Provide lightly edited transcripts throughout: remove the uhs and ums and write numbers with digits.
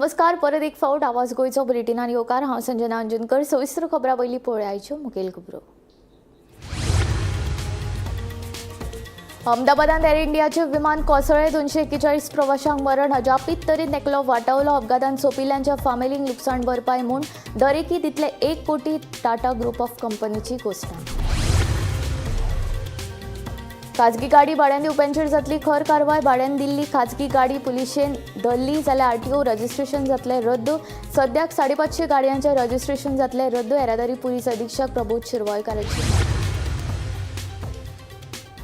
नमस्कार, परत एक फावट आवाज गोंयचो बुलेटिनान येवकार. हांव संजना अंजनकर. सविस्तर खबरां पयलीं पळयाच्यो मुखेल खबरो. अहमदाबादांत एअर इंडियाचें विमान कोसळ्ळें. 241 प्रवाशांक मरण. अजापीत तरेन एकलो वाटावलो. अपघातान सोंपिल्ल्यांच्या फामिलींक लुकसाण भरपाय म्हूण दरेकी दितले 1 कोटी. टाटा ग्रुप ऑफ कंपनीची घोशणा. खाजगी गाडी भाड्यान दिवप्यांचेर जातली खर कारवाय. भाड्यान दिल्ली खाजगी गाडी पुलिशेन धरली जाल्यार आरटीओ रजिस्ट्रेशन जातलें रद्द. सद्याक 550 गाडयांचें रजिस्ट्रेशन जातलें रद्द. येरादारी पुलीस अधीक्षक प्रबोध शिरवयकाराची.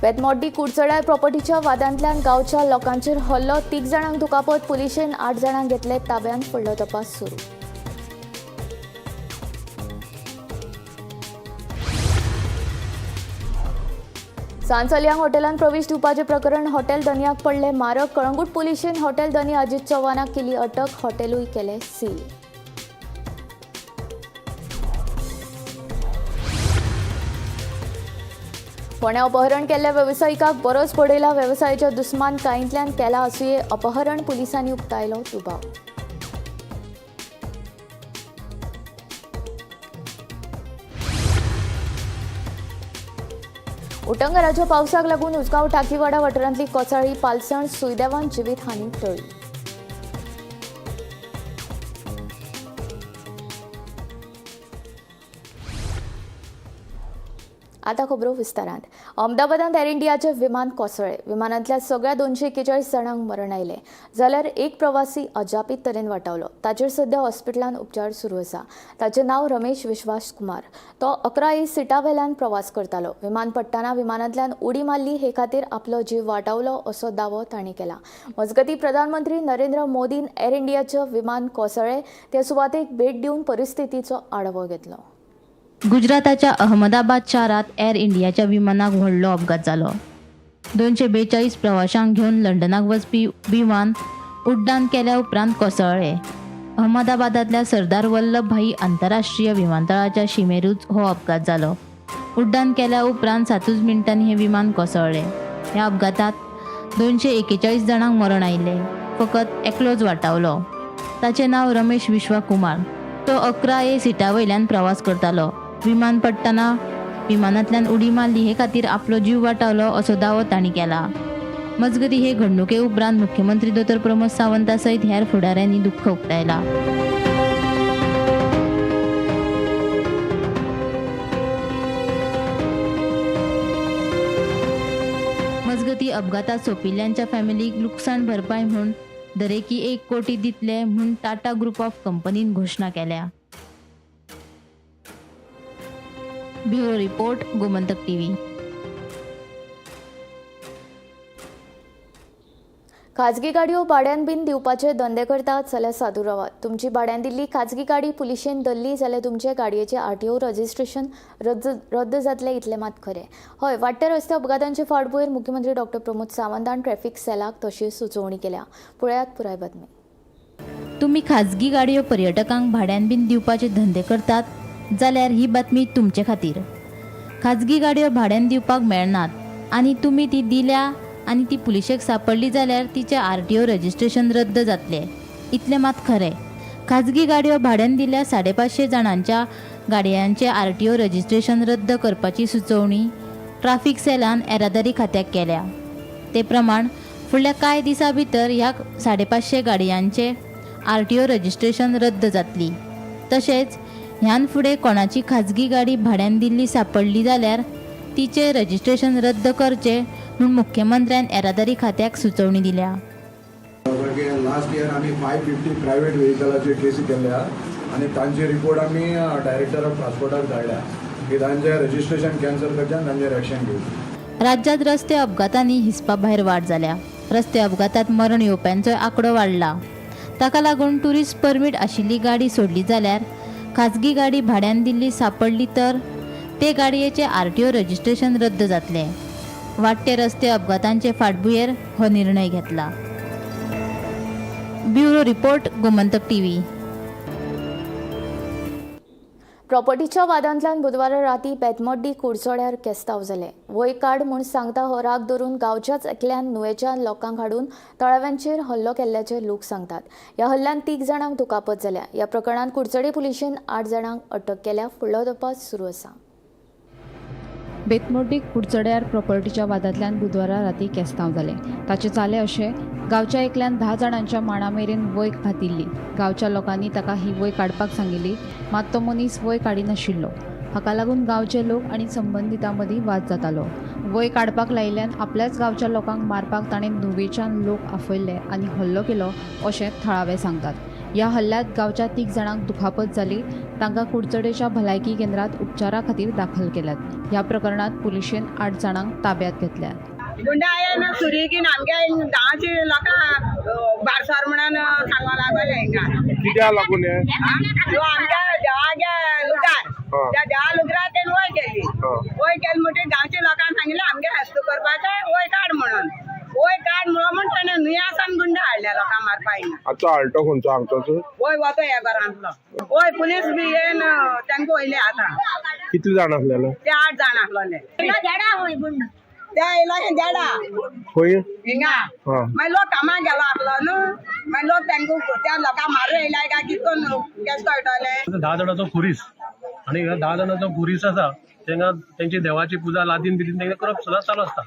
बेतमोड्डी कुडचड्यार प्रॉपर्टीच्या वादांतल्यान गांवच्या लोकांचेर हल्लो. 3 जाणांक दुखापत. पुलिशेन 8 जाणांक घेतले ताब्यांत. फुडलो तपास सुरू. सांत चलयांक हॉटेलांत प्रवेश दिवपाचें प्रकरण हॉटेल धनयाक पडले मारक. कळंगूट पुलिशेन हॉटेल धनी अजित चव्हाणाक केली अटक. हॉटेलूय केलें सील. फोंड्या अपहरण केल्ल्या वेवसायिकाक बरोच बडयला. वेवसायाच्या दुस्मान कायंतल्यान केला आसुये अपहरण. पुलिसांनी उक्तायलो दुबाव. उटंगराच्या पावसाक लागून उसगांव टाकीवाडा वाठारांतली कोचाळी पालसण सुयदेवान जिवीत हानी टळ्ळी. आता खबरो विस्तारांत. अहमदाबादांत एअर इंडियाचें विमान कोसळ्ळें. विमानांतल्या सगळ्या 241 जाणांक मरण आयलें जाल्यार एक प्रवासी अजापीत तरेन वाटावलो. ताचेर सद्या हॉस्पिटलांत उपचार सुरू आसा. ताचें नांव रमेश विश्वास कुमार. तो 11 ए सिटा वेल्यान प्रवास करतालो. विमान पडटना विमानांतल्यान उडी मारली हे खातीर आपलो जीव वाटावलो असो दावो ताणें केला. मजगतीं, प्रधानमंत्री नरेंद्र मोदीन एअर इंडियाचें विमान कोसळ्ळें ते सुवातेक भेट दिवन परिस्थितीचो आढावो घेतलो. गुजराताच्या अहमदाबाद शारांत एअर इंडियाच्या विमानाक व्हडलो अपघात जालो. 242 प्रवाशांक घेवन लंडनाक वचपी विमान उड्डाण केल्या उपरांत कोसळ्ळें. अहमदाबादांतल्या सरदार वल्लभ भाई आंतरराष्ट्रीय विमानतळाच्या शिमेरूच हो अपघात जालो. उड्डाण केल्या उपरांत 7 मिनटांनी हें विमान कोसळ्ळें. ह्या अपघातांत 241 जाणांक मरण आयलें. फकत एकलोच वाटावलो. ताचें नांव रमेश विश्वा कुमार. तो 11 ए सिटा वयल्यान प्रवास करतालो. विमान पडटना विमानांतल्यान उडी मारली हे खातीर आपलो जीव वाटावलो असो दावो तांणी केला. मजगतीं, हे घडणुके उपरांत मुख्यमंत्री दोतोर प्रमोद सावंता सयत हेर फुडाऱ्यांनी दुख्ख उक्तायला. मजगतीं, अपघातात सोंपिल्ल्यांच्या फॅमिलीक लुकसाण भरपाय म्हूण दरेकी 1 कोटी दितले म्हूण टाटा ग्रुप ऑफ कंपनीन घोशणा केल्या. Bureau report, Gomantak TV. खाजगी गाडयो भाड्यान बीन दिवपाचे धंदे करतात जाल्यार सादूर रावात. तुमची भाड्यान दिल्ली खाजगी गाडी पुलिशेन धरली जाल्यार तुमचे गाडयेचें आरटीओ रजिस्ट्रेशन रद्द जातलें इतलें मात खरें. हय, वाडट्या रस्ते अपघातांचे फाटभुंयेर मुख्यमंत्री डॉक्टर प्रमोद सावंतान ट्रॅफिक सेलाक तशी सुचोवणी केल्या. पळयात पुराय बातमी. तुमी खाजगी गाडयो पर्यटकांक भाड्यान बीन दिवपाचे धंदे करतात जाल्यार ही बातमी तुमचे खातीर. खाजगी गाडयो भाड्यान दिवपाक मेळनात आनी तुमी ती दिल्या आनी ती पुलिशेक सापडली जाल्यार तिचें आरटीओ रजिस्ट्रेशन रद्द जातलें इतलें मात खरें. खाजगी गाडयो भाड्यान दिल्या 550 जाणांच्या गाडयांचें आरटीओ रजिस्ट्रेशन रद्द करपाची सुचोवणी ट्राफीक सेलान येरादारी खात्याक केल्या. ते प्रमाण फुडल्या कांय दिसां भितर ह्या 550 गाडयांचें आरटीओ रजिस्ट्रेशन रद्द जातली. तशेंच ह्यान फुडें कोणाची खाजगी गाडी भाड्यान दिल्ली सापडली जाल्यार तिचें रजिस्ट्रेशन रद्द करचें म्हूण मुख्यमंत्र्यान येरादारी खात्याक सुचोवणी दिल्या. लास्ट इयर आमी 550 प्रायवेट व्हेकलाचे केसी केल्ले आनी तांचे रिपोर्ट आमी डायरेक्टर ऑफ ट्रान्सपोर्टाक धाडल्या की तांचे रजिस्ट्रेशन कॅन्सल करचें आनी तांचेर एक्शन घेवचें. राज्यांत रस्ते अपघातांनी हिसपा भायर वाड जाल्या. रस्ते अपघातांत मरण येवप्यांचोय आंकडो वाडला. ताका लागून ट्युरिस्ट परमीट आशिल्ली गाडी सोडली जाल्यार खाजगी गाडी भाड्यान दिल्ली सापडली तर ते गाडयेचें आरटीओ रजिस्ट्रेशन रद्द जातलें. वाडटे रस्ते अपघातांचे फाटभुंयेर हो निर्णय घेतला. Bureau report, Gomantak TV. प्रॉपर्टीच्या वादांतल्यान बुधवारा राती बेतमड्डी कुडचड्यार केस्तांव जालें. वय काड म्हूण सांगता हो राग धरून गांवच्याच एकल्यान नुवेच्या लोकांक हाडून तळाव्यांचेर हल्लो केल्ल्याचे लोक सांगतात. ह्या हल्ल्यान 3 जाणांक दुखापत जाल्या. ह्या प्रकरणांत कुडचडे पुलिशेन 8 जाणांक अटक केल्या. फुडलो तपास सुरू आसा. बेतमोड्डी कुडचड्यार प्रॉपर्टीच्या वादांतल्यान बुधवारा राती केस्तांव जालें. ताचें जालें अशें, गांवच्या एकल्यान 10 जाणांच्या माणा मेरेन वय घातिल्ली. गांवच्या लोकांनी ताका ही वय काडपाक सांगिल्ली, मात तो मनीस वय काडिनाशिल्लो. हाका लागून गांवचे लोक आनी संबंदितां मदीं वाद जातालो. वय काडपाक लायिल्ल्यान आपल्याच गांवच्या लोकांक मारपाक ताणें नुवेच्यान लोक आफयल्ले आनी हल्लो केलो अशें थळावे सांगतात. ह्या हल्ल्यांत गांवच्या 3 जाणांक दुखापत जाली. तांकां कुडचडेच्या भलायकी केंद्रांत उपचारा खातीर दाखल केल्यात. ह्या प्रकरणांत पुलिशेन 8 जाणांक ताब्यांत घेतल्यात. गुंडा आयन सुरी घेवन आमगे गांवचे लोकांक बारसार म्हणून सांगो लागले हिंगा. कित्याक लागून हे? ह्यो आमच्या देवागे लुगार, त्या देवा लुगरार तेणें वय केली. वय केली म्हणटकीर गांवच्या लोकांक सांगिल्लें आमगे हेस्त करपाचें, वय काड म्हणून. वय काड म्हणून म्हण तेणें नुयासान गुंडा हाडले लोकांक मारपा हिंगा. आतां आल्टो खंयचो हांगचोच? वय वता ह्या घरांतलो. वय पुलीस बी येवन तांकां वयले आतां. कितले जाण आसलेले? ते 8 जाण आसलोले. ते येयलो हे देडा खंय? हिंगा. मागीर लोक कामाक गेलो आसलो न्हू, मागीर लोक तांकां त्या लोकांक मारून येयले काय कितें करून केशें कळटलें. 10 जाणांचो खुरीस आनी ह्या 10 जाणांचो खुरीस आसा तेंका तेंची देवाची पुजा लादीन बिदीन तेंकां करप सदांच चालू आसता.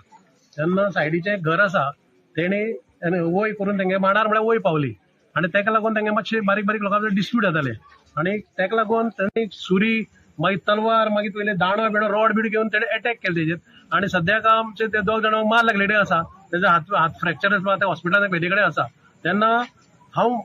तेन्ना सायडीचें एक घर आसा, तेणी वय करून तेंगे मांडार म्हळ्यार वय पावली आनी तेका लागून तेंगे मातशे बारीक बारीक लोकांचे डिस्प्यूट जाताले आनी तेका लागून तेणी सुरी, मागीर तलवार, मागीर पयले दांडो बिडो रॉड बीड घेवन तेणे एटॅक केले तेजेर. आनी सद्याक आमचे ते 2 जाणांक मार लागलेले आसा. तेजो हात फ्रॅक्चर आसा, ते हॉस्पिटलान बेदी कडेन आसा. तेन्ना हांव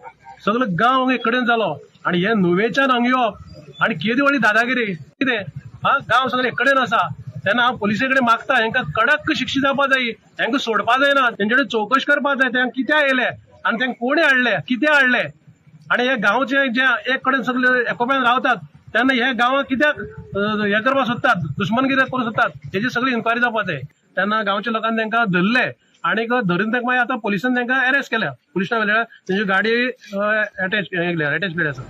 सगलो गांव एक कडेन जालो आनी हे नुवेच्यान हांगा येवप आनी केदी व्हडली दादागिरी कितें हा, गांव सगळे एक कडेन आसा. तेन्ना हांव पुलिसे कडेन मागता हेंकां कडक शिक्षा जावपा जाय, हेंकां सोडपा जायना, तेंचे कडेन चवकशी करपा जाय, तेंकां कित्याक येयले आनी तेंकां कोणी हाडले, कित्याक हाडले. आनी हे गांवचे जे एक कडेन सगळे एकोप्यान रावतात तेन्ना हे गांवाक कित्याक हे करपाक सोदतात, दुश्मनगिरी करूंक सोदतात, हेजी सगळी इन्क्वायरी जावपा जाय. तेन्ना गांवच्या लोकांनी तेंकां धरले आनी धरून तेंकां मागीर आतां पुलिसान तेंकां अरेस्ट केल्या. पुलिसां व्हेल्या, तेंची गाडी अटॅच केली आसा.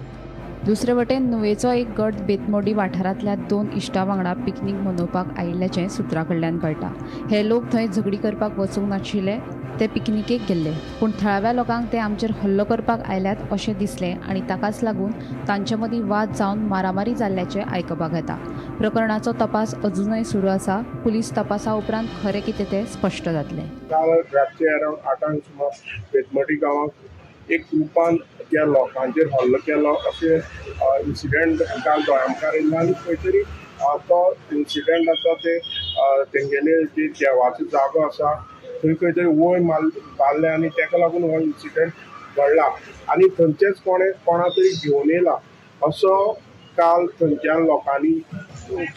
दुसरे वटेन नुवेचो एक गट बेतमोडी वाठारांतल्या 2 इश्टां वांगडा पिकनीक मनोवपाक आयिल्ल्याचें सुत्रां कडल्यान कळटा. हे लोक थंय झगडी करपाक वचूंक नाशिल्ले, ते पिकनिकेक गेल्ले. पूण थळाव्या लोकांक ते आमचेर हल्लो करपाक आयल्यात अशें दिसलें आनी ताकाच लागून तांचे मदीं वाद जावन मारामारी जाल्ल्याचें आयकपाक येता. प्रकरणाचो तपास अजुनय सुरू आसा. पुलीस तपासा उपरांत खरें कितें तें स्पश्ट जातलें. काल रातचे अरावंड 8 सुमार बेतमोडी गांवाक एक ग्रुपान त्या लोकांचेर हल्लो केलो अशें इन्सिडंट काल दोळ्या मुखार येयला. आनी खंय तरी तो इन्सिडंट आसा ते तेंगेले जे देवाचो जागो आसा थंय खंय तरी वय मारले आनी तेका लागून हो इन्सिडंट घडला आनी थंयचेच कोणा तरी घेवन येयला असो काल थंयच्या लोकांनी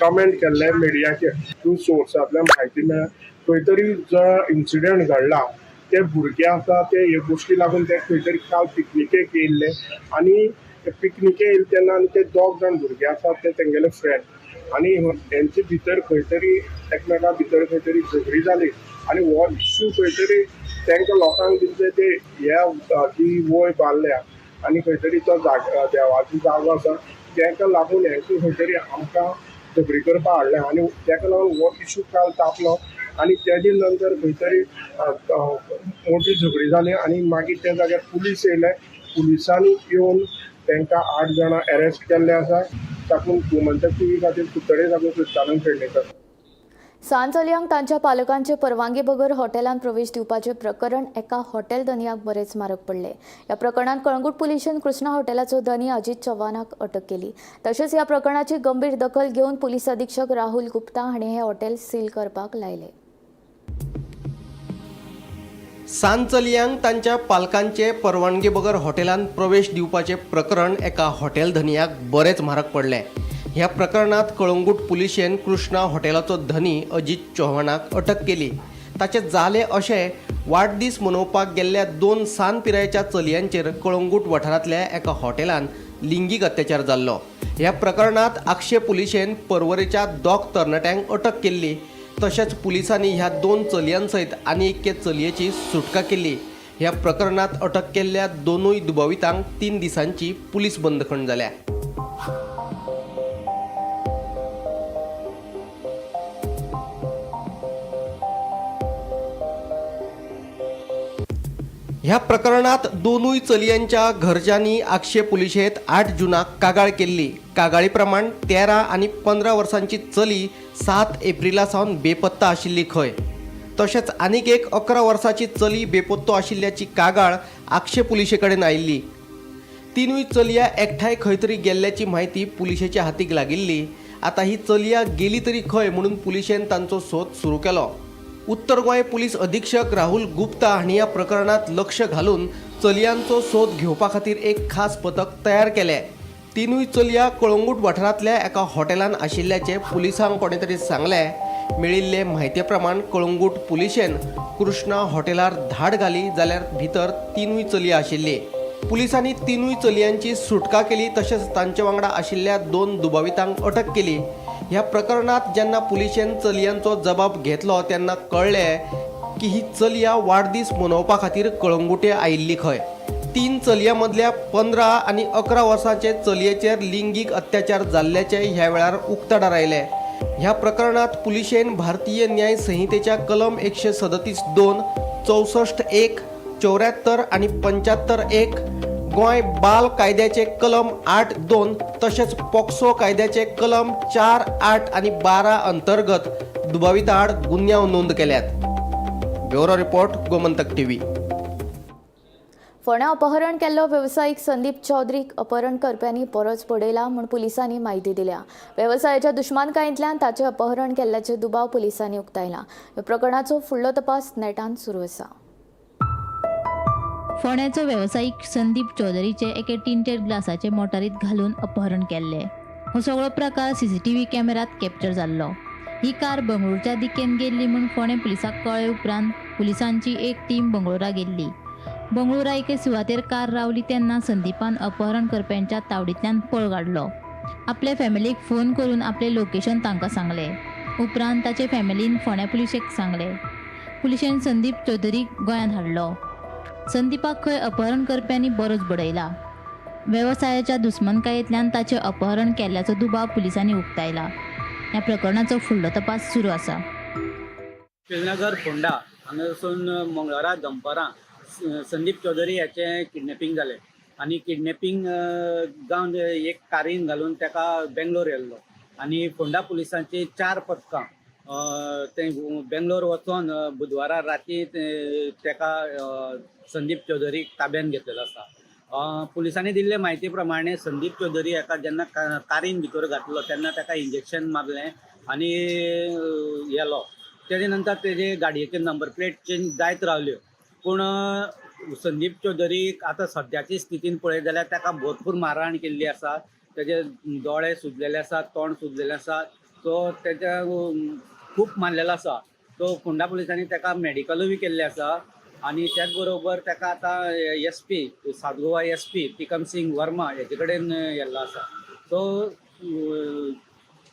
कमेंट केल्ले मिडियाचेर. थ्रू सोर्सांतल्यान म्हायती मेळ्ळ्या खंय तरी जो इन्सिडंट घडला ते भुरगे आसा ते हे गोश्टी लागून ते खंय तरी काल पिकनिकेक येयल्ले आनी पिकनिके येयले तेन्ना आनी ते 2 जाण भुरगे आसा ते तेंगेले फ्रेंड आनी हेंचे भितर खंय तरी एकमेका भितर खंय तरी झगडी जाली आनी हो इश्यू खंय तरी तांकां लोकांक दिसलें ते ह्या जी वय बांदल्या आनी खंय तरी तो देवाचो जागो आसा तांकां लागून हेंकां खंय तरी आमकां झगडी करपाक हाडलें आनी ताका लागून हो इश्यू काल तापलो आनी तेजे नंतर खंय तरी मोठी झगडी जाली आनी मागीर त्या जाग्यार पुलीस येयले. पुलिसांनी येवन तांकां 8 जाणां अरेस्ट केल्ले आसा. तातूंत गोमंतक टीव्ही खातीर कुडचडे साकून क्रिस्तानंद पेडणेकर. सान चलयांक तांच्या पालकांचे परवानगी बगर हॉटेलांत प्रवेश दिवपाचें प्रकरण एका हॉटेल धनयाक बरेच म्हारग पडले. ह्या प्रकरणांत कळंगूट पुलिशेन कृष्णा हॉटेलाचो धनी अजित चव्हाणाक अटक केली. तशेंच ह्या प्रकरणाची गंभीर दखल घेवन पुलीस अधीक्षक राहुल गुप्ता हांणी हें हॉटेल सील करपाक लायलें. सान चलयांक तांच्या पालकांचे परवानगी बगर हॉटेलांत प्रवेश दिवपाचें प्रकरण एका हॉटेल धनयाक बरेच म्हारग पडलें. ह्या प्रकरणांत कळंगूट पुलिशेन कृष्णा हॉटेलाचो धनी अजित चव्हाणाक अटक केली. ताचें जालें अशें, वाडदीस मनोवपाक गेल्ल्या 2 सान पिरायेच्या चलयांचेर कळंगूट वाठारांतल्या एका हॉटेलांत लिंगीक अत्याचार जाल्लो. ह्या प्रकरणांत आक्षे पुलिशेन पर्वरेच्या 2 तरणाट्यांक अटक केल्ली. तशेंच पुलिसांनी ह्या 2 चलयां सयत आनी एके चलयेची सुटका केली. ह्या प्रकरणांत अटक केल्ल्या 2 दुबावितांक 3 दिसांची पुलीस बंदखण जाल्या. ह्या प्रकरणात दोनूय चलयांच्या घरच्यांनी आगशे पुलिशेंत 8 जुनाक कागाळ केल्ली. कागाळी प्रमाण 13 आनी 15 वर्सांची चली 7 एप्रिला सावन बेपत्ता आशिल्ली खंय. तशेंच आनीक एक 11 वर्सांची चली बेपत्तो आशिल्ल्याची कागाळ आगशे पुलिशे कडेन आयिल्ली. तिनूय चलया एकठांय खंय तरी गेल्ल्याची म्हायती पुलिशेच्या हातीक लागिल्ली. आतां ही चलया गेली तरी खंय म्हणून पुलिशेन तांचो सोद सुरू केलो. उत्तर गोंय पुलीस अधीक्षक राहुल गुप्ता हांणी ह्या प्रकरणांत लक्ष घालून चलयांचो सोद घेवपा खातीर एक खास पथक तयार केलें. तिनूय चलया कळंगूट वाठारांतल्या एका हॉटेलांत आशिल्ल्याचें पुलिसांक कोणें तरी सांगलें. मेळिल्ले म्हायते प्रमाण कळंगूट पुलिशेन कृष्णा हॉटेलार धाड घाली जाल्यार भितर तिनूय चलया आशिल्ली. पुलिसांनी तिनूय चलयांची सुटका केली तशेंच तांचे वांगडा आशिल्ल्या 2 दुबावितांक अटक केली. ह्या प्रकरणांत जेन्ना पुलिशेन चलयांचो जबाब घेतलो तेन्ना कळ्ळें की ही चलया वाडदीस मनोवपा खातीर कळंगुटे आयिल्ली खंय. 3 चलयां मदल्या 15 आनी 11 वर्सांचे चलयेचेर लिंगीक अत्याचार जाल्ल्याचें ह्या वेळार उक्ताडार आयलें. ह्या प्रकरणांत पुलिशेन भारतीय न्याय संहितेच्या कलम 137(2), 64(1), 74 आनी 75(1), गोंय बाल कायद्याचे कलम 8(2) तशेंच पॉक्सो कायद्याचे कलम 4, 8 आनी 12 अंतर्गत दुबाविता आड गुन्यांव नोंद केल्यात. Bureau report, Gomantak TV. फोंड्यां अपहरण केल्लो वेवसायीक संदीप चौधरीक अपहरण करप्यांनी बरोच बडयला म्हूण पुलिसांनी म्हायती दिल्या. वेवसायाच्या दुस्मानकायेंतल्यान ताचें अपहरण केल्ल्याचे दुबाव पुलिसांनी उक्तायला. ह्या प्रकरणाचो फुडलो तपास नेटान सुरू आसा. फोंड्याचो वेवसायीक संदीप चौधरीचे एके टिंटेड ग्लासाचे मोटारीत घालून अपहरण केल्ले. हो सगळो प्रकार सीसीटीव्ही कॅमेरात कॅप्चर जाल्लो. ही कार बंगळुरूच्या दिकेन गेल्ली म्हूण फोंडें पुलिसांक कळ्ळे उपरांत पुलिसांची एक टीम बंगळुरा गेल्ली. बंगळुरा एके सुवातेर कार रावली तेन्ना संदीपान अपहरण करप्यांच्या तावडींतल्यान पळ काडलो. आपले फॅमिलीक फोन करून आपलें लोकेशन तांकां सांगलें. उपरांत ताचे फॅमिलीन फोंड्या पुलिशेक सांगलें. पुलिशेन संदीप चौधरीक गोंयांत हाडलो. संदीपाक खंय अपहरण करप्यांनी बरोच बडयला. वेवसायाच्या दुस्मानकायेंतल्यान ताचें अपहरण केल्ल्याचो दुबाव पुलिसांनी उक्तायला. ह्या प्रकरणाचो फुडलो तपास सुरू आसा. श्रीनगर फोंडा हांगासून मंगळारा दनपारां संदीप चौधरी हाचें किडनॅपिंग जालें आनी किडनॅपिंग जावन एक कारीन घालून ताका बेंगलोर येल्लो आनी फोंडा पुलिसांची 4 पथकां ते बेंगलोर वचोन बुधवारा राती ताका संदीप चौधरीक ताब्यान घेतलेलो आसा. पुलिसांनी दिल्ले म्हायती प्रमाणे संदीप चौधरी हाका जेन्ना कारीन भितर घातलो तेन्ना ताका इंजेक्शन मारलें आनी येलो. तेजे नंतर तेजे गाडयेचे नंबर प्लेट चेंज जायत रावल्यो. पूण संदीप चौधरीक आतां सद्याचे स्थितीन पळयत जाल्यार ताका भरपूर मारहाण केल्ली आसा. तेजे दोळे सुजलेले आसात, तोंड सुजलेलें आसा. सो तेच्या खूब मारलेलो आसा. सो फोंडा पुलिसांनी ताका मेडिकलूय बी केल्लें आसा आनी त्याच बरोबर ताका आतां S P South Goa S P Tikam Singh Verma हेजे कडेन येल्लो आसा. सो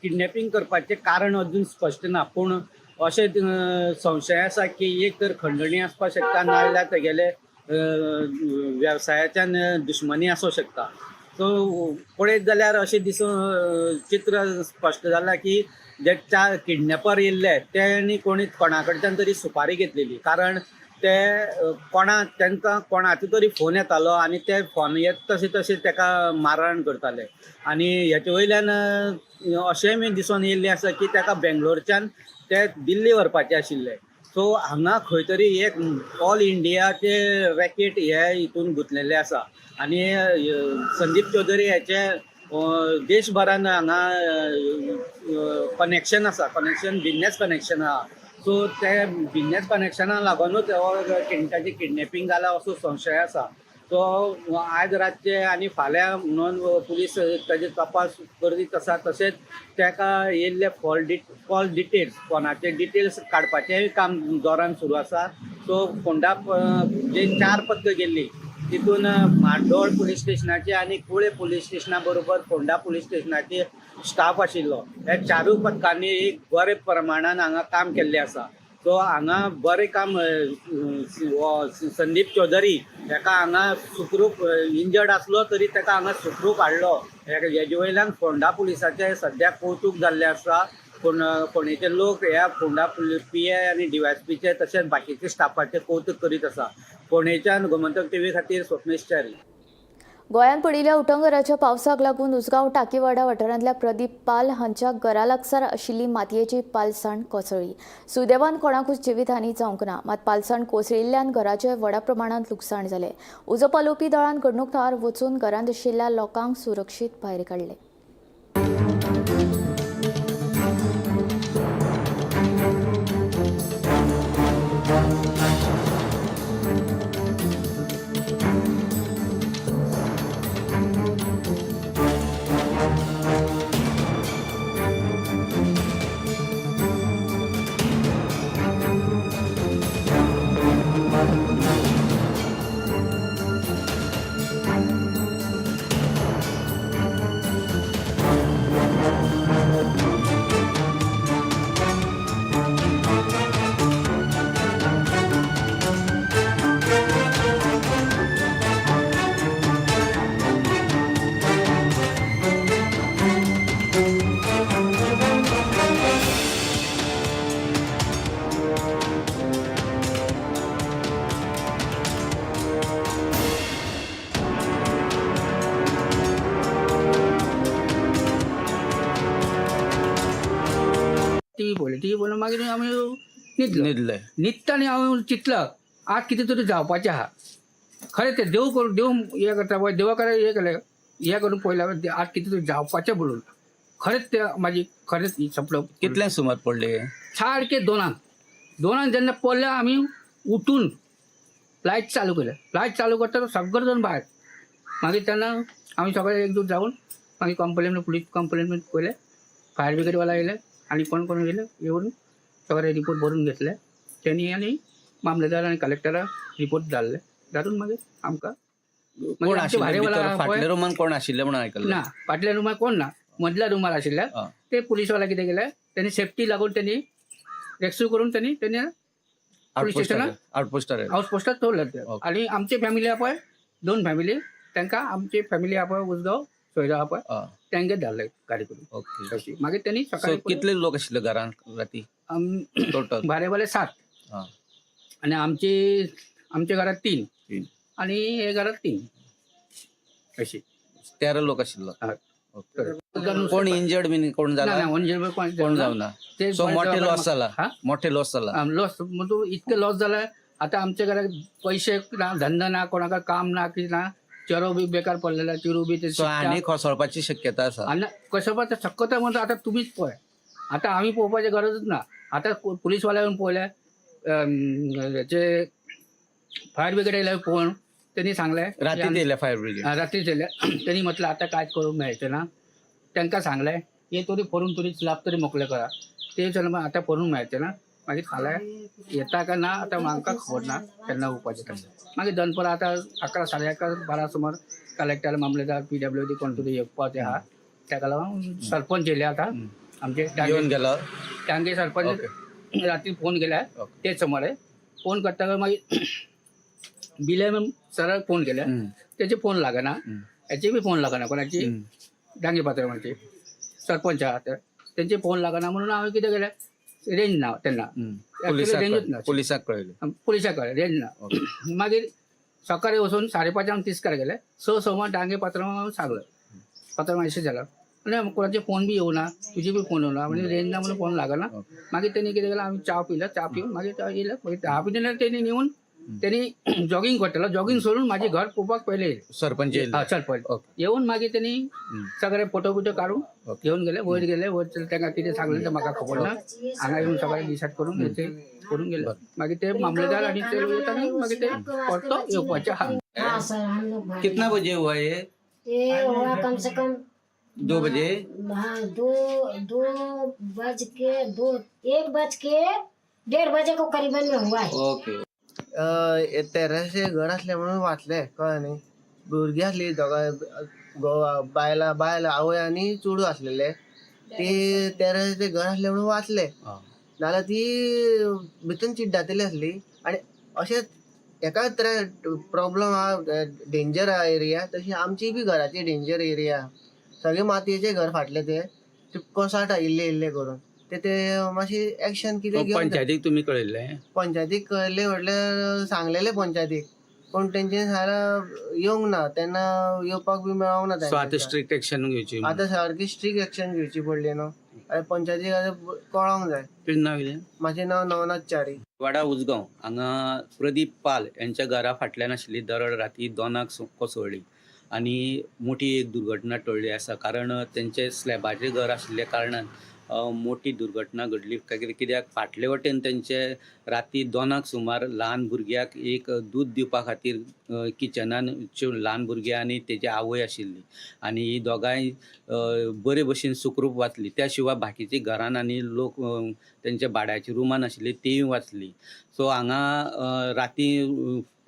किडनॅपिंग करपाचें कारण अजून स्पश्ट ना, पूण अशें संशय आसा की एक तर खंडणी आसपाक शकता, नाजाल्यार तेगेले वेवसायाच्यान दुश्मनी आसूं शकता. सो पळयत जाल्यार अशें दिसून चित्र स्पश्ट जालां की जे 4 किडनॅपर येयल्ले तेणी कोणी कोणा कडच्यान तरी सुपारी घेतलेली, कारण ते कोणा तांकां कोणाचो तरी फोन येतालो आनी ते फोन येत तशें तशें ताका मारहाण करताले. आनी हेचे वयल्यान अशेंय बी दिसून येयल्लें आसा की ताका बेंगलोरच्यान ते दिल्ली व्हरपाचे आशिल्ले. सो हांगा खंय तरी एक ऑल इंडियाचे रॅकेट हे हितून गुंतलेले आसा आनी संदीप चौधरी हेचे देशभरान हांगा कनेक्शन आसा, कनेक्शन बिजनेस कनेक्शन आहा. सो ते बिजनेस कनेक्शना लागूनच हो ताचें किडनॅपिंग जालां असो संशय आसा. सो आयज रातचे आनी फाल्यां म्हणून पुलीस ताजे तपास करीत आसा. तशेंच ताका येयल्ले फॉल्स डिटेल्स फोनाचे डिटेल्स काडपाचेंय काम जोरान सुरू आसा. सो फोंडा जे 4 पथकां गेल्ली तितून म्हाड्डोळ पुलीस स्टेशनाचे आनी कुळे पुलीस स्टेशना बरोबर फोंडा पुलीस स्टेशनाचे स्टाफ आशिल्लो. ह्या 4 पथकांनी एक बरे प्रमाणान हांगा काम केल्लें आसा. सो हांगा बरें काम संदीप चौधरी हेका हांगा सुखरूप इंजर्ड आसलो तरी ताका हांगा सुखरूप हाडलो. हेजे वयल्यान फोंडा पुलिसाचें सद्याक कौतूक जाल्लें आसा. पूण फोंडेचे लोक ह्या फोंडा पी I आनी डी वाय एस पीचे तशेंच बाकीचे स्टाफाचें कौतूक करीत आसा. फोंडेच्यान गोमंतक टीव्ही खातीर स्वप्नेश च्यारी. गोंयांत पडिल्ल्या उटंगराच्या पावसाक लागून उसगांव टाकीवाडा वाठारांतल्या प्रदीप पाल हांच्या घरा लागसार आशिल्ली मातयेची पालसाण कोसळ्ळी. सुदैवान कोणाकूच जिवीतहानी जावंक ना, मात पालसाण कोसळिल्ल्यान घराचें व्हडा प्रमाणांत लुकसाण जालें. उजो पालोवपी दळान घडणूक थळार वचून घरांत आशिल्ल्या लोकांक सुरक्षीत भायर काडले. टीव्ही पळयली, टीव्ही पळोवन मागीर आमी न्हिदलो. न्हिदले. न्हिदता आनी हांव चिंतलां आज कितें तरी जावपाचें आहा. खरें तें देव करून, देव हें करता पळय, देवा कडेन हें केलें, हें करून पळयलें आज कितें तरी जावपाचें म्हणून. खरेंच तें म्हाजी खरेंच सपन. कितल्यांक सुमार पडले? सारकें दोनांक. दोनांक जेन्ना पडलें आमी उठून लायट चालू केले. लायट चालू करता सगळे जाण भायर. मागीर तेन्ना आमी सगळे एकजूट जावन मागीर कंप्लेन, पुलीस कंप्लेन केले. फायर ब्रिगेडवाला येयले आनी कोण कोण येयले, येवन सगळे रिपोर्ट बरोवन घेतले तेणी आनी मामलेदार आनी कलेक्टराक रिपोर्ट धाडले. धाडून मागीर आमकां कोण आशिल्ले भितर? फाटल्या रुमान कोण आशिल्ले म्हणून आयकल्लें? ना, फाटल्या रुमार कोण ना, मदल्या रुमार आशिल्ले. ते पुलीसवाला कितें केलें, तेणी सेफ्टी लागून तेणी रेस्क्यू करून तेणी तेणी पुलीस स्टेशनार आउटपोस्टार आउटपोस्टार दवरले ते. आनी आमची फॅमिली आहा पळय, दोन फॅमिली, तांकां आमची फॅमिली आहा पळय उसगांव सोयरो आहा पळय, तांगेर धाडले गाडी करून. अशी मागीर तेणी सकाळी कितले लोक आशिल्ले घरांत राती टोटल? भाडेवाले 7 आनी आमच्या घरात 3 आनी हे घरात 3 अशी 13 लोक आशिल्लो. कोण इंजर्ड बीन कोण जाला? ना, इंजर्ड कोण जावना. सो मोठे लॉस जाला? मोठे लॉस जाला. लॉस म्हणजे इतके लॉस जाला आता आमच्या घरात पैसे ना, धंदा ना, कोणाक काम ना, कितें ना, चेरो बी बेकार पडलेला, चिरू बी ते. आनी कोसळपाची शक्यता आसा. आनी कोसळपाची शक्यता म्हणजे आता तुमीच पळय, आता आमी पळोवपाची गरजच ना. आता पुलीसवाले येवन पळयले, जे फायर ब्रिगेड येयले पळोवन तेणी सांगलें, रातीच येयले फायर ब्रिगेड? रातीच येयले. तेणी म्हटलें आतां कांयच करूंक मेळचें ना. तांकां सांगलें हे तरी फोडून तरी स्लॅब तरी मोकळे करा. ते सांगलें आतां फोडूंक मेळचें ना. मागीर फाल्यां येता काय ना आतां म्हाका खबर ना केन्ना येवपाचें तें. मागीर दनपरां आतां 11, 11:30, 12 सुमार कलेक्टर, मामलेदार, PWD कोण तरी येवपाचें आहा. ताका लागून सरपंच येयले आतां आमचे येवन गेलो डांगे सरपंच रात्री फोन केल्या तेच सुमारे. फोन करता मागीर बिले सरळ फोन केले, तेचे फोन लागना, हेचे बी फोन लागना, कोणाची डांगे पात्रमाचे सरपंच आहा ते, तेंचे फोन लागना म्हणून हांवें कितें केलें, रेंज ना तेन्ना, रेंजूच ना. पुलिसाक कळयलें? पुलिसाक कळ्ळें रेंज ना. मागीर सकाळी वचून 5:30 तिस्कार गेले. 6 सव्वा डांगे पात्रमाक सांगलें, पात्रमा अशें जालां, आनी कोणाचे फोन बी येवना, तुजे बी फोन येवना, म्हणजे रेंज ना म्हणून फोन लागना. मागीर तेणी कितें केलें, आमी च्या पिलो, च्या पिवन मागीर येयले. मागीर 10 पिले तेणी नेवन तेणी जॉगींग करतालो, जॉगींग सोडून म्हाजें घर पळोवपाक पयलें येयले. सरपंच येयले? सरपंच येवन मागीर तेणी सगळे फोटो बिटो काडून घेवन गेले, वयर गेले. वयर तांकां कितें सांगलें तें म्हाका खबर ना. हांगा येवन सगळें डिसायड करून ते करून गेले. मागीर ते मामलेदार आनी ते वयता मागीर ते परतो येवपाचे आहा. कितना बजे हुआ ये? ये हुआ कम से कम 2 बजे. हाँ, 2:30, 1 बज के 1:30 बजे को करीबन में हुआ है. ओके. तेरेसे घर आसलें म्हणून वाचलें, कळ्ळें न्ही. भुरगीं आसलीं दोगांय, घोव बायलां, बायल आवय आनी चेडूं आसलेले. ती तेरेसे घर आसलें म्हणून वाचले, नाल्यार ती भितून चिड्डातली आसली. आनी अशेंच एकाच प्रॉब्लम आहा, डेंजर आहा एरिया, तशी आमची बी घराची डेंजर एरिया. सगळे मातयेचे घर फाटले ते कोसाटा इल्ले इल्ले करून ते ते मातशी एक्शन कितें घेवन पंचायतीक तुमी कळयल्लें? पंचायतीक कळयल्लें म्हटल्यार सांगलेलें पंचायतीक. पूण तेंच्यानी सारा येवंक ना, तेन्ना येवपाक बी मेळोंक ना. सो आतां स्ट्रिक्ट एक्शन घेवची, आतां सारकी स्ट्रिक्ट एक्शन घेवची पडली न्हू. आनी पंचायतीक आतां कळोंक जाय. तुजें नांव कितें? म्हाजें नांव नवनाथ च्यारी. वाडा उजगांव हांगा प्रदीप पाल यांच्या घरा फाटल्यान आशिल्ली दरड राती 2 कोसळ्ळी आनी मोठी एक दुर्घटना टळ्ळी आसा. कारण तेंचे स्लॅबाचें घर आशिल्ल्या कारणान मोठी दुर्घटना घडली. कित्याक फाटले वटेन तेंचे राती 2 सुमार ल्हान भुरग्याक एक दूद दिवपा खातीर किचनान ल्हान भुरगें आनी तेजी आवय आशिल्ली आनी ही दोगांय बरे भशेन सुखरूप वाचली. त्या शिवाय बाकीची घरान आनी लोक तेंच्या भाड्याच्या रुमान आशिल्ली तीय वाचली. सो हांगा राती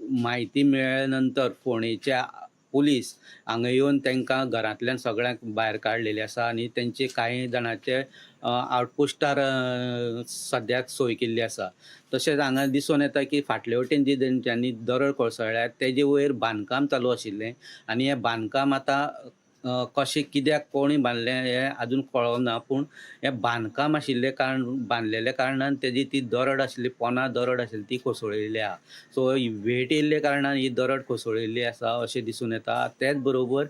म्हायती मेळ्ळे नंतर फोंडेच्या पुलीस हांगा येवन तांकां घरांतल्यान सगळ्यांक भायर काडलेले आसा आनी तेंचे कांय जाणांचे आउटपोस्टार सद्याक सोय केल्ली आसा. तशेंच हांगा दिसून येता की फाटले वटेन जी तेंच्यांनी दरड कोसळ्ळ्या तेजे वयर बांदकाम चालू आशिल्लें आनी हें बांदकाम आतां कशें कित्याक कोणी बांदलें हें आजून कळना, पूण हें बांदकाम आशिल्ले कारण बांदलेल्या कारणान तेजी ती दरड आशिल्ली, पोना दरड आशिल्ली ती कोसळिल्ली आहा. सो वेट येयल्ले कारणान ही दरड कोसळिल्ली आसा अशें दिसून येता. तेच बरोबर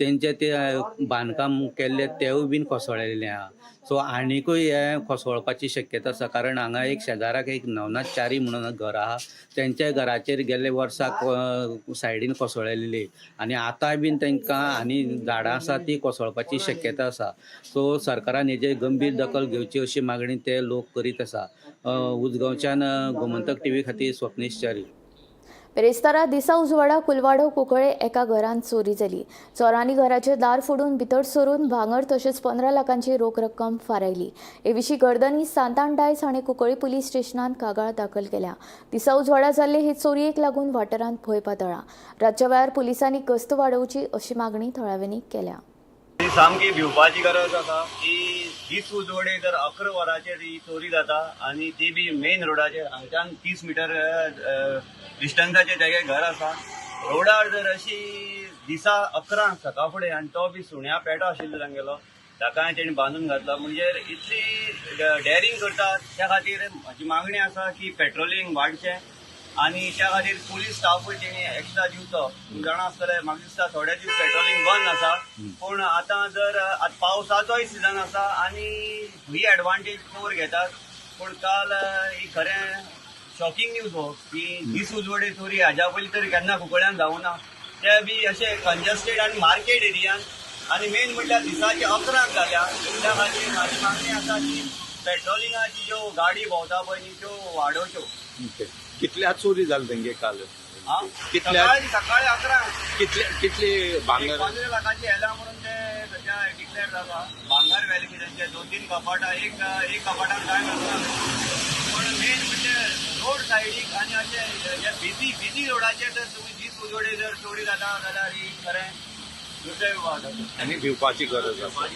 तेंचे ते बांदकाम केल्ले तेवूय बीन कोसळिल्लें आहा. सो आनिकूय हें कोसळपाची शक्यता आसा. कारण हांगा एक शेजाराक एक नवनाथ च्यारी म्हणून घर आहा, तेंच्या घराचेर गेल्ले वर्साक सायडीन कोसळिल्ली आनी आतांय बीन तांकां आनी झाडां आसा ती कोसळपाची शक्यता आसा. सो सरकारान हेजेर गंभीर दखल घेवची अशी मागणी ते लोक करीत आसा. उजगांवच्यान गोमंतक टीव्ही खातीर स्वप्नेश च्यारी. बिरेस्तारा दिसा उजवाडा कुलवाडो कुंकळे एका घरांत चोरी जाली. चोरांनी घराचें दार फोडून भितर सरून भांगर तशेंच 15 लाखांची रोख रक्कम फारायली. हे विशीं गर्दनी सांतान डायस हाणें कुंकळी पुलीस स्टेशनांत कागाळ दाखल केल्या. दिसा उजवाडा जाल्ले हे चोरयेक लागून वाठारांत भंय पातळ्ळा. रातच्या वेळार पुलिसांनी गस्त वाडोवची अशी मागणी थळाव्यांनी केल्या. सामकी भिवपाची गरज आसा की दीस उजवडे जर 11 वरांचेर ही चोरी जाता आनी ती बी मेन रोडाचेर, हांगच्यान 30 मिटर डिस्टन्साचेर तेगे घर आसा. रोडार जर अशी दिसा 11 सकाळ फुडें आनी तो बी सुण्या पेटो आशिल्लो तांगेलो, ताकाय तेणी बांदून घातला, म्हणजे इतली डॅरिंग करतात. त्या खातीर म्हजी मागणी आसा की पेट्रोलिंग वाडचें आनी त्या खातीर पुलीस स्टाफूय तेणी एक्स्ट्रा दिवचो. जाणा आसतले, म्हाका दिसता थोडे दीस पेट्रोलिंग बंद आसा, पूण आतां जर पावसाचोय सिजन आसा आनी ही एडवांटेज चोर घेतात. पूण काल ही खरें शॉकिंग न्यूज हो की दीस उजवडे चोरी हाज्या पयलीं तरी केन्ना कुंकळ्यान जावना, ते बी अशे कंजस्टेड आनी मार्केट एरियान, आनी मेन म्हणल्यार दिसाचे 11 जाल्या. त्या खातीर म्हाजी मागणी आसा की पेट्रोलिंगाची ज्यो गाडी भोंवता पळय न्ही त्यो वाडोवच्यो. कितल्या चोरी जाली तेंगे काल? सकाळी 11. कितले भांगर? 15 लाखाची येला म्हणून ते सध्या डिक्लेअर जाला. भांगर व्हॅल्यू तेंचे 2-3 कपाटां, एक कपाटान कांय नासता. पूण मेन म्हणजे रोड सायडीक आनी अशे बिजी बिजी रोडाचेर जर तुमी दीस उजवडे जर चोरी जाता जाल्यार ही खरें दुसरें आनी भिवपाची गरज आसा.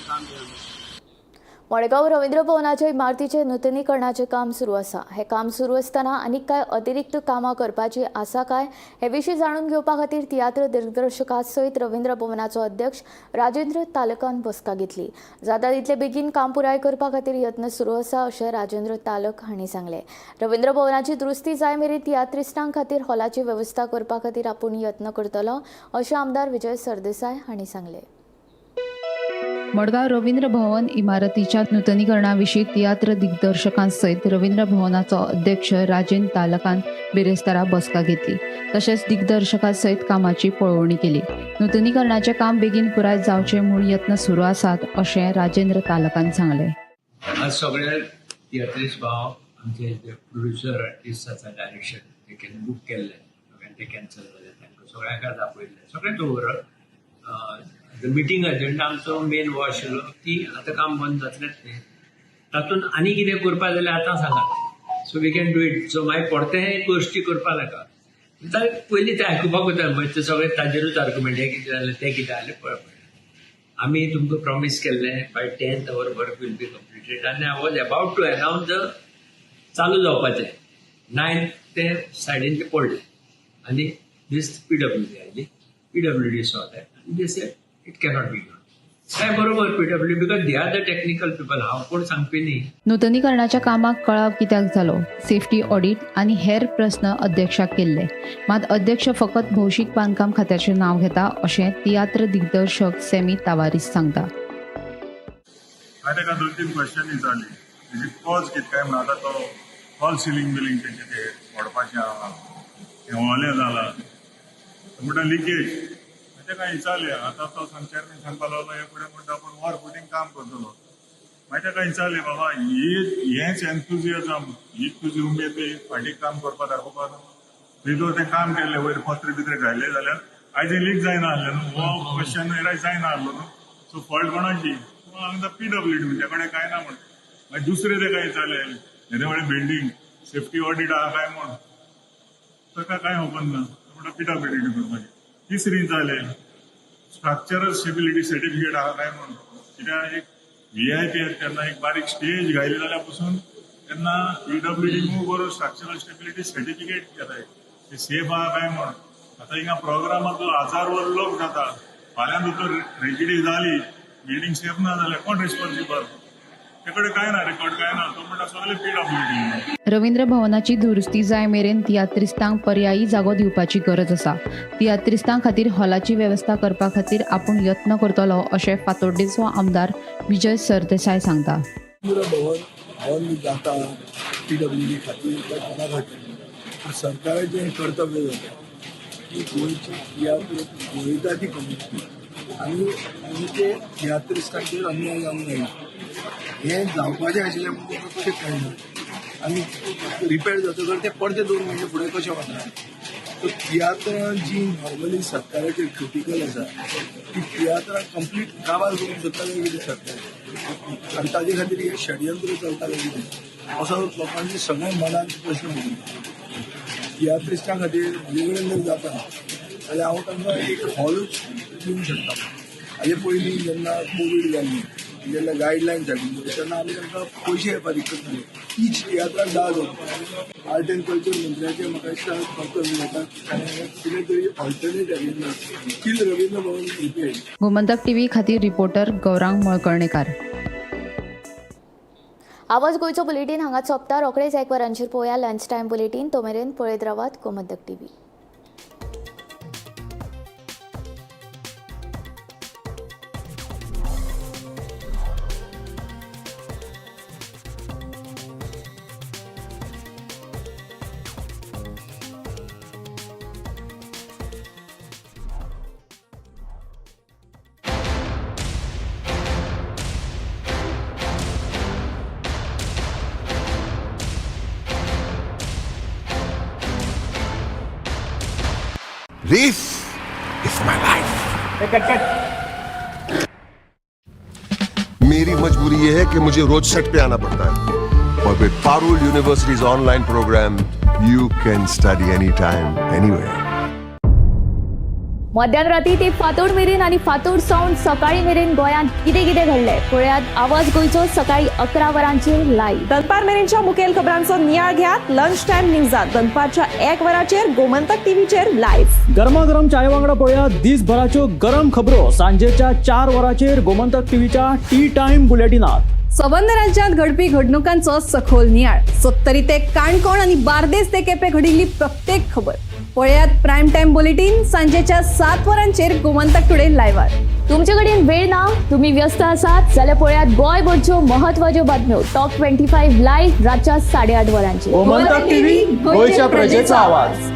मडगांव रवींद्र भवनाच्या इमारतीचें नुतनीकरणाचें काम सुरू आसा. हें काम सुरू आसतना आनीक कांय अतिरिक्त कामां करपाची आसा काय हे विशीं जाणून घेवपा खातीर तियात्र दिग्दर्शका सयत रवींद्र भवनाचो अध्यक्ष राजेंद्र तालकान बसका घेतली. जाता तितले बेगीन काम पुराय करपा खातीर यत्न सुरू आसा अशें राजेंद्र तालक हांणी सांगलें. रवींद्र भवनाची दुरुस्ती जाय मेरेन तियात्रिस्टां खातीर हॉलाची वेवस्था करपा खातीर आपूण यत्न करतलो अशें आमदार विजय सरदेसाय हांणी सांगलें. मडगांव रवींद्र भवन इमारतीच्या नुतनीकरणाविशीं तियात्र दिग्दर्शकांसयत रवींद्र भवनाचो अध्यक्ष राजेंद्र तालकान बिरेस्तारा बसका घेतली. तशेंच दिग्दर्शकांसयत कामाची पळोवणी केली. नुतनीकरणाचें काम बेगीन पुराय जावचें म्हूण यत्न सुरू आसात अशें राजेंद्र तालकान सांगलें. आज सगळे तियात्रिस्ट भाव आमचे प्रोड्युसर आर्टिस्ट आसा, डायरेक्शन ते बूक केल्ले, ते कॅन्सल जाले, तांकां सगळ्यांक आपयल्ले, सगळें ओवरऑल मिटींग एजेंडा आमचो मेन हो आशिल्लो की आतां काम बंद जातलेंच न्ही, तातूंत आनी कितें करपा जाल्यार आतां सांगात, so we can do it. So मागीर परतें गोश्टी करपा नाका, पयलीं तें आयकुपाक वता, मागीर ते सगळें ताजेरूच आर्ग्युमेंट, हें कितें जालें तें कितें जालें पळय. आमी तुमकां प्रॉमीस केल्लें by 10th our work will be completed आनी I was about to announce the चालू जावपाचें 9th ते सायडीन ते पडलें आनी दीस PWD आयली, PWD saw that आनी they said it cannot be done. काय बरोबर PW because they are the technical people. हांव कोण सांगपी न्ही. नुतनीकरणाच्या कामाक कळाव कित्याक जालो, सेफ्टी ऑडिट आनी हेर प्रस्न अध्यक्षाक केल्ले. मात अध्यक्ष फकत भौशीक बांदकाम खात्याचें नांव घेता अशें तियात्र दिग्दर्शक सॅमी तावारीस सांगता. हांवें ताका 2-3 क्वेश्चन विचारली. तेजी कॉज कितें काय म्हणून आतां तो फॉल सिलींग बिलींग तेजें तें मोडपाचें आहा, हें ओलें जालां म्हणटा लिकेज. ताका विचारलें आतां तो चेअरमॅन सांगपा लागलो हे फुडें म्हणटा आपूण वॉर फुटींग काम करतलो. मागीर ताका विचारलें बाबा हेंच एन्थुजियाजम, ही तुजी उमेद फाटीं काम करपा दाखोवपाक तुवें जर तें काम केल्लें वयर पत्रे बित्रे घायले जाल्यार आयज लीक जायना आसलें न्हू, हो क्वेश्चन एरायज जायना आसलो न्हू. सो फॉल्ट कोणाची? हांगा पीडब्ल्यूडी तुमच्या कडेन कांय ना म्हण. मागीर दुसरें ताका विचारलें येदें व्हडलें बिल्डींग सेफ्टी ऑडिट आहा काय म्हण, ताका कांय खबर ना, म्हणटा पीडब्ल्यूडी करपाचें. तिसरी जालें स्ट्रक्चरल स्टेबिलिटी सर्टिफिकेट आहा काय म्हण, कित्याक एक व्हीआयपी तेन्ना एक बारीक स्टेज घायली जाल्यार पसून तेन्ना पीडब्ल्यूडी मूव करून स्ट्रक्चरल स्टेबिलिटी सर्टिफिकेट घेताय, ते सेफ आहा काय म्हण. आतां हिंगा प्रोग्रामाक हजारभर लोक जाता, फाल्यां तर ट्रेजिडी जाली, बिल्डींग सेफ ना जाल्यार कोण रिस्पॉन्सिबल? तेकडे काय ना रेकॉर्ड काय ना, तो म्हणटा सगळे पीडब्ल्यूडी. रवींद्र भवनाची दुरुस्ती जाय मेरेन तियात्रिस्तांक पर्यायी जागो दिवपाची गरज आसा. तियात्रिस्तां खातीर हॉलाची वेवस्था करपा खातीर आपूण यत्न करतलो अशें फातोड्डेचो आमदार विजय सरदेसाय सांगता. रवींद्र भवन बंद जाता पीडब्ल्यूडी खातीर काय कोणा खातीर, सरकाराचें कर्तव्य जाता की गोंयची तियात्र गोंयता ती कम्युनिटी आनी गोंयचे तियात्रिस्तांचेर अन्याय जावंक जायना. हें जावपाचें आशिल्लें म्हणून ताका कशें कळना आनी रिपेर जातकर ते परते 2 म्हयने फुडें कशें वता. सो तियात्रां जी नॉर्मली सरकाराचेर क्रिटिकल आसा ती तियात्रां कंप्लीट काबार करूंक सोदता काय कितें सरकार, आनी ताजे खातीर हें षडयंत्र चलता काय कितें असो लोकांचे सगळ्या मनांत प्रश्न पडटा. तियात्रिस्टां खातीर म्हजे कडेन जर जाता जाल्यार हांव तांकां एक हॉलूच दिवंक शकता. हाजे पयलीं जेन्ना कोवीड जाल्ली जेन्ना गायडलायन्स हाडिल्ल्यो तेन्ना आमी तांकां पयशे फारीक करताले. ईच तियात्राक 10,000. आर्ट एंड कल्चर मंत्र्याचें म्हाका दिसता कर्तव्य जाता कितें तरी alternate arrangement till Ravindra Bhavan repair. Gomantak TV खातीर रिपोर्टर गौरांग मळकर्णेकार. आवाज गोंयचो बुलेटीन हांगा सोंपता. रोखडेच 1 वरांचेर पळोवया लंच टायम बुलेटीन. तो मेरेन पळयत रावात Gomantak TV. This is my life. मेरी मजबूरी ये है कि मुझे रोज सेट पे आना पड़ता है, और with Parul University's online program, you can study anytime, anywhere. मध्यान राती ते फातोड मेरेन आनी फातोड सावन सकाळी मेरेन गोंयांत कितें कितें घडलें पळयात आवाज गोंयचो सकाळी 11 वरांचेर लायव्ह. दनपार मेरेनच्या मुखेल खबरांचो नियाळ घेयात लंच टायम न्यूजात दनपारच्या 1 वराचेर गोमंतक टीव्हीचेर लायव्ह. गरमागरम चाय वांगडा पळयात दिसभराच्यो गरम खबरो सांजेच्या 4 वरांचेर गोमंतक टीव्हीच्या टी टायम बुलेटिनात. सबंद राज्यांत घडपी घडणुकांचो सखोल नियाळ, सत्तरी ते काणकोण आनी बार्देस ते केपें घडिल्ली प्रत्येक खबर पळयात प्रायम टायम बुलेटीन सांजेच्या 7 वरांचेर गोमंतक टुडे लायव्हार. तुमचे कडेन वेळ ना, तुम्ही व्यस्त आसात जाल्यार पळयात गोंयभरच्यो महत्वाच्यो बातम्यो टॉप 25 लायव्ह रातच्या 8:30 वरांचेर. गोमंतक टीव्ही, गोंयच्या प्रजेचा आवाज.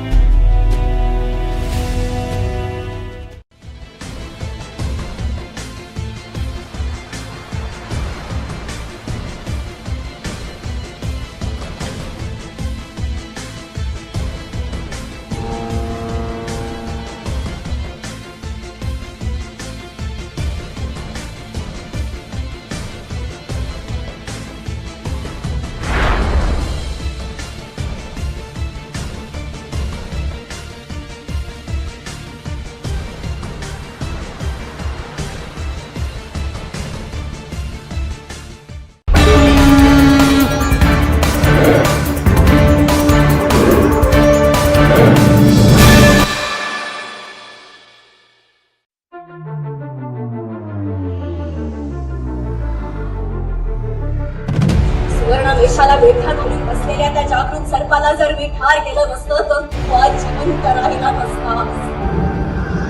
देशाला वेठा घालून बसलेल्या त्या जागृत सर्पाला जर मी ठार केलं नसतं तर तू आज जिवंत राहिला नसतास.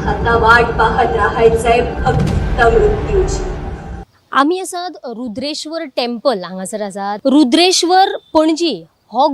आता वाट पाहत राहायचंय फक्त मृत्यूची. आमी आसात रुद्रेश्वर टेम्पल हांगासर आसात. रुद्रेश्वर पणजी